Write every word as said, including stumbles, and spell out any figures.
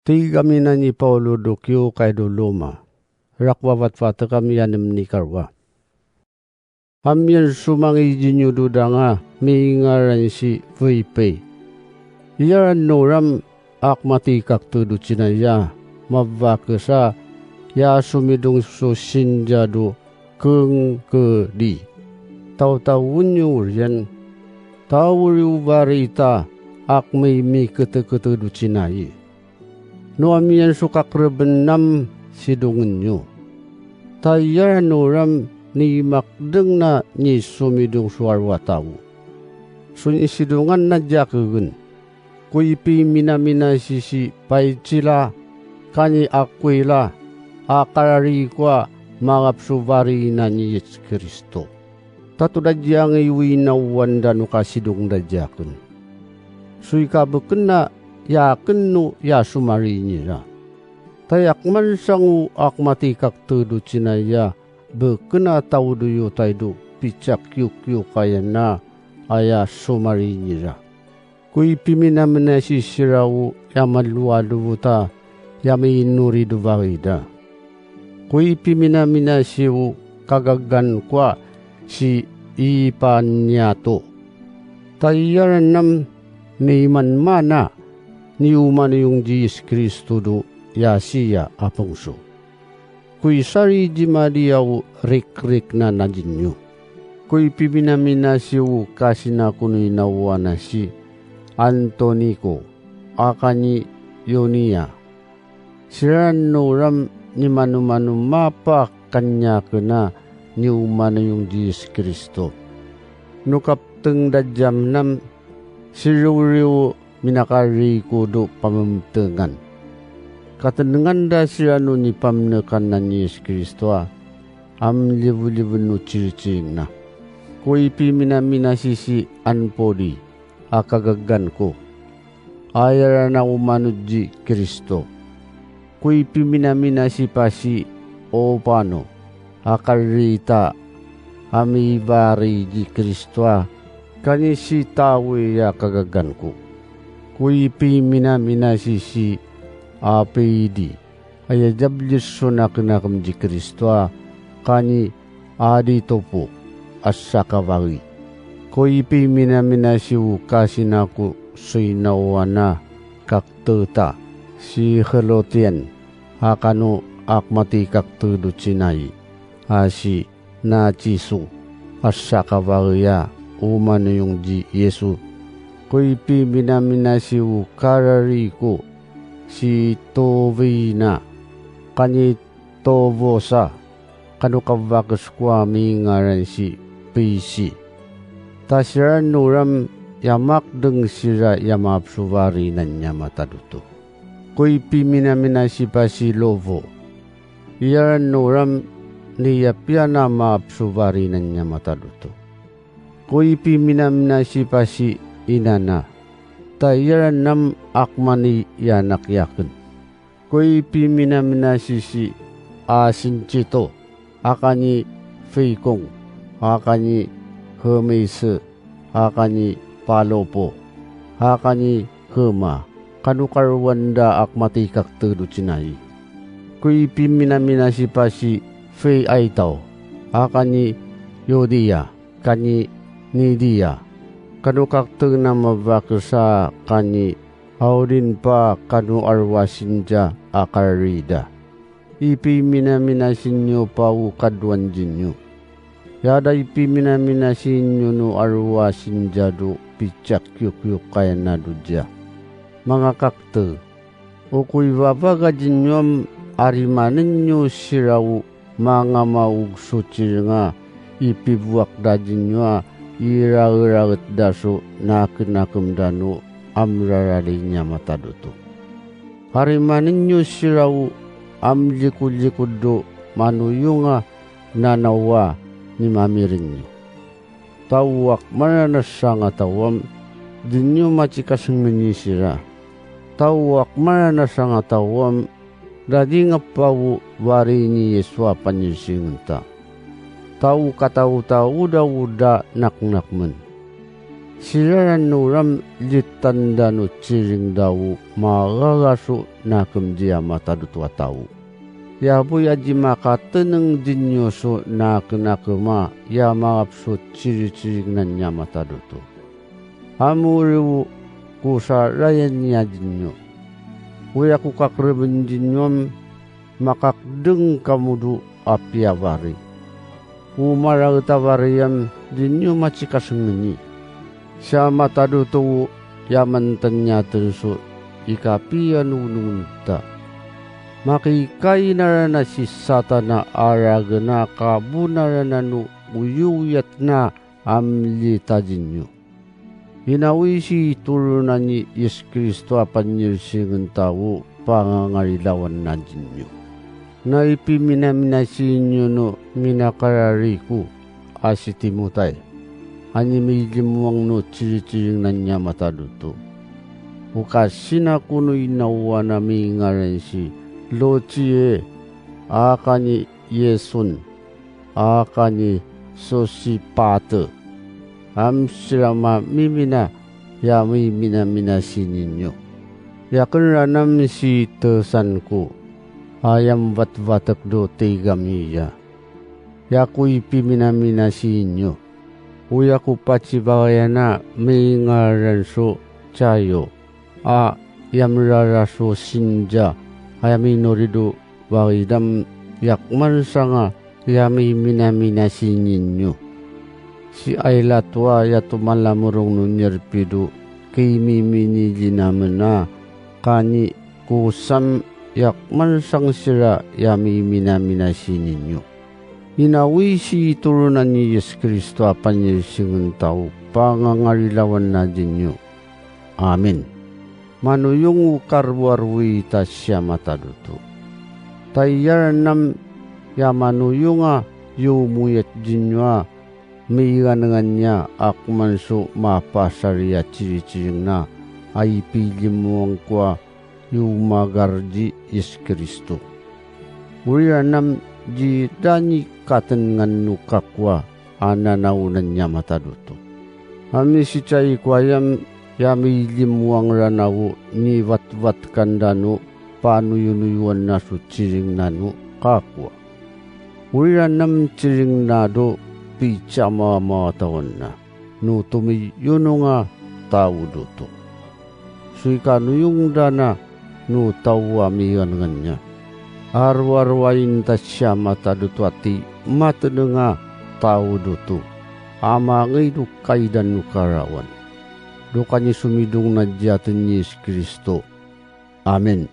Tig ami nan i Paolo do kiyo kay do loma. Rakwafatfat kami anem ni karwa. Amiyan so mangizi niyo do danga mingaran si Felipe. Iyaran o ram a kmati kakto do cinaya, mavakesa ya somidong so sinja do kengkedi. Tawtawen iyo oriyan, taw riyo barita a kmimiketekete do cinaya. No amiyan so kakereben nam sidongen iyo. Ta iyaran o ram ni makdeng na ni somidong so arwa taw. So nisidongan na diyakegen. Ko ipiminaminasi si Paitsila, kani Akwila, a karari ko a mangap so bari na ni Yis Kristo. Tato da diyangay winawan da no kasidong da diyaken. So ikabeken na iyaken no iyasomari niyo ra. Ta iyakman sango a kmati kakto do cinaya, beken a taw do iyo tay do picakiyokiyokaya na aya somari niyo ra. Ko ipiminaminasi siran o iyamaloalowo ta iyamiinori do bagay da. Ko ipiminaminasi o kagagan ko a si Ipaniato. Ta iyaran nam ni imanmana ni omanayong di Yis Kristo do iyasiya a pengso. Ko isari di Maria o rikrik na na di niyo. Ko ipiminaminasi o kasinako no inawana si Antoniko, a kani Yonia. Siran o ram ni manomano mapakanyakena ni omanayong di Yis Kristo. No kapteng da di amnam, sirori o minakari ko do pamemtengan. Katenengan da siran o nipamnekan na ni Yis Kristo a amliboliben o ciricing na. Ko ipiminaminasi si Anpodi a kagagan ko, a iyaran a omano di Kristo. Ko ipiminaminasi pa si Opano a karita a mibari di Kristo a kani si Tawi a kagagan ko. Ko ipiminaminasi si Apidi a iyajablis so nakenakem di Kristo a kani Aditopo a sakabagi. Ko ipiminaminasi o kasinako so inawana kakteta si Helotian a kano a kmati kakto do cinaya a si Naciso a sakabagi a omanayong di Yesu. Ko ipiminaminasi o karari ko si Tobina kani Tobosa, kano kavakes ko a mingaran si Pisi. Ta siran o ram iyamakdeng sira iyamaap so bari nan iyamatad oto. Ko ipiminaminasi pa si Lobo. Iyaran o ram ni iyapiya na maap so bari nan iyamatad oto. Ko ipiminaminasi pa si Inana. Ta iyaran am a kmani iyanak iyaken. Ko ipiminaminasi si Asincito, a kani Fikong, a kani Hemise, a kani Palopo, a kani Hema, kano karowan da a kmati kakto do cinaya. Ko ipiminaminasi pa si Fiaitao, a kani Yodia, kani Nidia, kano kakto na mavakes a kani Aodin pa kano arwa sinja a karari da. Ipiminaminasi niyo pa o Kadwan di niyo. Aya da ipiminaminasi niyo no arwa sinja do picakiyokiyokaya na do diya. Manga kakto, o ko ibabaga di niyo am arimanen iyo sira o manga maog so ciring a ipibowak da di niyo a irageraget da so nakenakem da no amrarali niyamatad oto. Arimanen iyo sira o amlikolikod o manoyong a nanawa ni mamiring iyo. Ta o akmara na sangataw am, di niyo macikasengeni sira. Ta o akmara na sangataw am, da di ngapa o bari ni Yesu a panyisingen ta. Ta o kataotaod a o da naknakmen. Siraran o ram litan dano ciring dawo magaga so nakem di amatadot a tawo. Ya boy a di makateneng dinyo so nakenakem a ya mangap so ciriciring nan i amatadoto. Amori wo ko sarayan iya dinyo. Oya ko kakreben dinyo am makakdeng kamo do apiya bari. O maraget a bari am dinyo macikasengeni. Si amatadoto wo ya manten iyaten so ikapiya no nongonta. Makikainaran a si Satan a aragen a kabonaran ano oyoyat na a mlita dinyo. Inawi si toronan i Yis Kristo a panyirsingen tawo pangangarilawan na dinyo. Na ipiminaminasi inyo no minakarari ko a si Timotay, a inimilimoang no ciriciring nan i amatadoto. O kasina kono inawa na mingaran si Locie, a kani Yason, a kani Sosipate, am sira mamimina ya miminaminasi ninyo. Ya kenran am si tesan ko a ya mbatbatek do tigami iya. Ya ko ipiminaminasi inyo. Oya ko pacibawayan a mingaran so Cayo, a ya mrara so sinja a ya minorido bawidam ya kman sanga ya miminaminasi ninyo. Si Ailato a ya tomalamorong no nyerpido kimiminili namen a kani ko sam ya kman sang sira ya miminaminasi ninyo. Inawi si toronan i Yis Kristo a panyirsingen tawo pangangarilawan na dinyo. Amin. Manoyong o karwarwi ta si amatadoto. Ta iyaran am ya manoyong a yomoyat dinyo a migangan iya a kman so mapasari a ciriciring na a ipilimoang ko a yomagar di Yis Kristo. Oriran am di dani katenengan no kakowa a nanaonan i amatadoto. Ami si Cayo ko ayam ya milimowang ranawo nibatbat kandano panoyonoyowan na so ciring nano kakowa. Oriran am ciring na do picamamawatawan na no tomiyonong a tawo doto. So ikanoyong dana no tawo a miyanengan niya. Arwarowain ta siya matadoto a ti mateneng a tawo doto a mangay do kaidan o karawan. Do kani somidong na diyaten ni Yis Kristo. Amen.